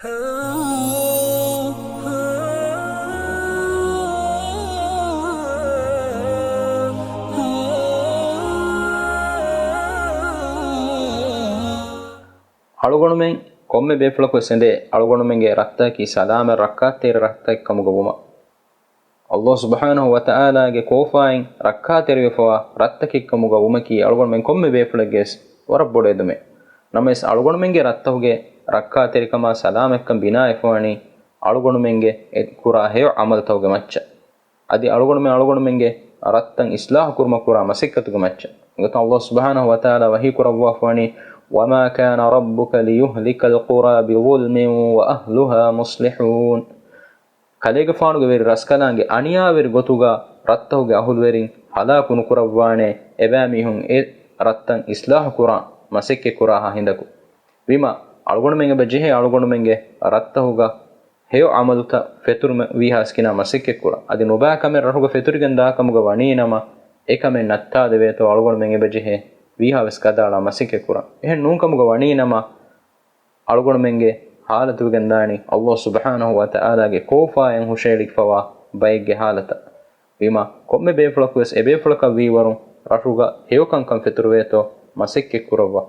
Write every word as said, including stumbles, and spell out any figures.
އަޅުގަނޑުމެން ކޮންމެ ބޭފުޅަކުވެސް އެނދޭ އަޅުގަނޑުމެންގެ ރަށްތަކަކީ ސަލާމަތް ރައްކާތެރި ރަށްތަކެއް ކަމުގަ ވުމަށް. ﷲ ސުބްޙާނަހޫ ވަތަޢާލާގެ ކޯފާއިން ރައްކާތެރިވެފަވާ ރަށްތަކެއްކަމުގަ ވުމަކީ އަޅުގަނޑުމެން ކޮންމެ ބޭފުޅެއްގެވެސް ވަރަށް ބޮޑު އެދުމެއް. ނަމަވެސް އަޅުގަނޑުމެންގެ ރަށްތަކުގެ ރައްކާތެރިކަމާ ސަލާމަތްކަން ބިނާވެފަވަނީ އަޅުގަނޑުމެންގެ އެ ކުރާ ހެޔޮ ޢަމަލުތަކުގެ މައްޗަށް. އަދި އަޅުގަނޑުމެން އަޅުގަނޑުމެންގެ ރަށްތައް އިޞްލާޙު ކުރުމަށް ކުރާ މަސައްކަތުގެ މައްޗަށް. އެގޮތުން ﷲ ސުބްޙާނަހޫ ވަތަޢާލާ ވަޙީ ކުރައްވާފަވަނީ، وما كان ربك ليهلك القرى بظلم وأهلها مصلحون. ކަލޭގެފާނުގެ ވެރި ރަސްކަލާނގެ އަނިޔާވެރި ގޮތުގަ ރަށްތަކުގެ އަހުލުވެރިން ހަލާކު ނުކުރައްވާނެ، އެބައިމީހުން އެ ރަށްތައް އިޞްލާޙު ކުރާ މަސައްކަތް ކުރާހާ ހިނދަކު. ވީމާ، އަޅުގަނޑުމެން އެބަ ޖެހޭ އަޅުގަނޑުމެންގެ ރަށްތަކުގަ ހެޔޮ ޢަމަލުތައް ފެތުރުމަށް ވީހާވެސް ކިނާ މަސައްކަތް ކުރަން. އަދި ނުބައި ކަމެއް ރަށުގަ ފެތުރިގެން ދާކަމުގަ ވަނީނަމަ، އެކަމެއް ނައްތާލެވޭތޯ އަޅުގަނޑުމެން އެބަ ޖެހޭ ވީހާވެސް ކަދާޅާ މަސައްކަތް ކުރަން. އެހެން ނޫންކަމުގަ ވަނީނަމަ، އަޅުގަނޑުމެންގެ ހާލަތުވެގެންދާނީ ﷲ ސުބްޙާނަހޫ ވަތަޢާލާގެ ކޯފާއިން ހުށައެޅިފަވާ ބައެއްގެ ހާލަތަށް. ވީމާ، ކޮންމެ ބޭފުޅަކުވެސް އެބޭފުޅަކަށް ވީވަރުން ރަށުގަ ހެޔޮކަންކަން ފެތުރެވޭތޯ މަސައްކަތް ކުރައްވާ.